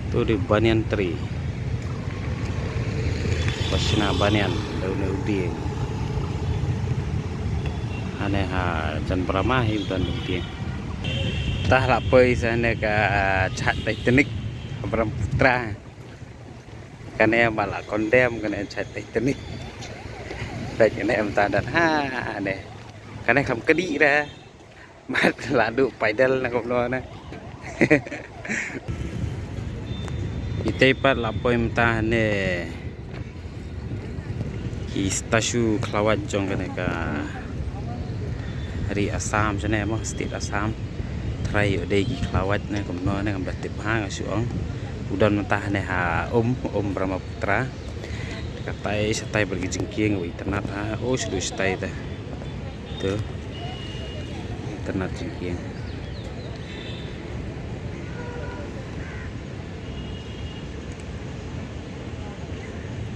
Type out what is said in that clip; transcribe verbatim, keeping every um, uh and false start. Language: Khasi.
Tu dei banyan tree. Pashna banyan, daw ne u dieng. Hane ha jan Brahma hi u don u dieng. Tah la poi sa ne ka chait Titanic, Brahmaputra. Kane ba la condemn kane chait Titanic. Peit kane mynta don ha ne. Kane kham kdih ra. Mat la du paidal na kumno na. Itei pat la poi mynta ne ki statue khlawait jong kane ka ri Assam jane mo, state Assam. Trai ïoh dei ki khlawait ne kumno ne kam da tip ha nga shu ong. U don mynta ne ha um, um Brahmaputra. Katai shatai bad ki jingkieng wa itynnat ha. O shu du shatai ta. Tu. Itynnat jingkieng.